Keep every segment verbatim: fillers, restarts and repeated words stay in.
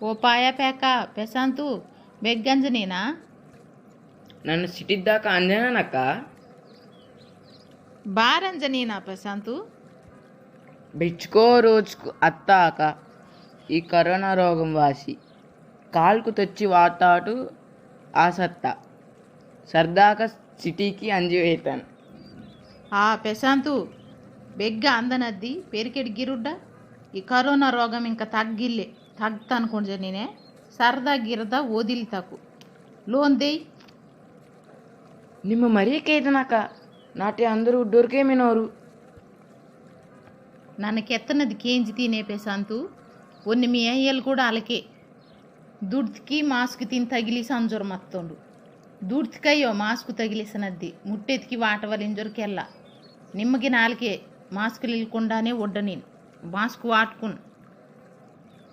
ఓ పాయ పేక, పెసంతు, బెగ్గంజనీనా? నన్న సిటిద్దాక అంజనానక్క. బారంజనీనా పెసంతు? బెచ్చుకో రోజుకు అత్తాక ఈ కరోనా రోగం వాసి కాల్కు తెచ్చి వాతాటు ఆసత్త. సర్దాక సిటీకి అంజి వేతాను. ఆ పెసంతు, బెగ్గ అందనద్ది పెరికెడ్ గిరుడ్డ. ఈ కరోనా రోగం ఇంకా తగ్గిల్లే, తగ్గుతానుకుంటా నేనే. సరదా గిరదా వదిలితకు. లోన్ దేయ్. నిమ్మ మరే కేదనక నాటి అందరూ డొరికే మినోరు. నన్న కెత్తనది కేంజి తినే పెసంతు. ఒన్ని మీ అయ్యలు కూడా అలకే. దుడ్తికి మాస్క్ తిని తగిలి సంజోరు మత్తోండు. దుడ్తికయ్యో మాస్క్ తగిలిసనద్ది ముట్టెతికి వాటవలింజోరు కెల్ల. నిమ్మకి నాలుకే మాస్క్ ఇల్కుండానే ఒడ్డనిన్. మాస్క్ వాటుకున్.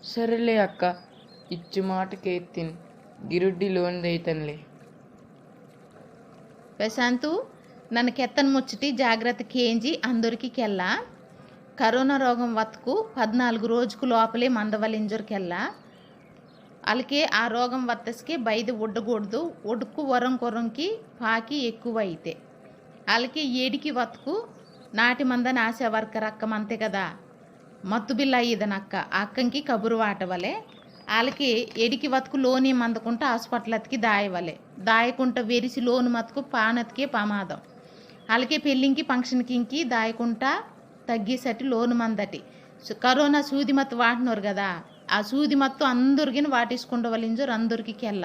సరేలే అక్క, ఇచ్చి మాట కేత్తిన్. గిరుడ్డి లోన్ దైతన్లే. పెసంతు, నన్న కెత్తన్ ముచ్చటి జాగ్రత్త కేంజి అందొరికి కెల్ల. కరోనా రోగం వత్కు పద్నాలుగు రోజుకు లోపలే మందవలింజొరు కెల్ల. అలకే ఆ రోగం వత్తస్కే బైదె ఒడ్డగూడదు, ఒడ్కు వరంకొరంకి పాకి ఎక్కువ అయితే. అలకే ఏడికి వత్కు నాటి మందన ఆశా వర్కర్ అక్క మంతే కదా. మత్తు బిల్ల ఈదనక్క అక్కంకి కబురు వాటవలె. ఆలకే ఎడికి వత్కు లోని మందకుంట హాస్పిటల్ అతికి దాయవలె. దాయకుంట వెరిసి లోను మత్కు పానతికే పమాదం. ఆలకే పెల్లింకి ఫంక్షన్కింకి దాయకుంట తగ్గిసటి లోను మందటి. సు-, కరోనా సూది మత్తు వాటినోరు కదా, ఆ సూది మత్తు అందరికిని వాటిసుకుండవలింజోరు అందరికి కెల్ల.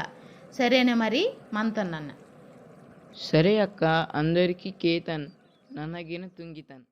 సరేనే మరి మంతన్నన్న. సరే అక్క, అందరికి కేతన్, నన్నగిన తుంగితన్.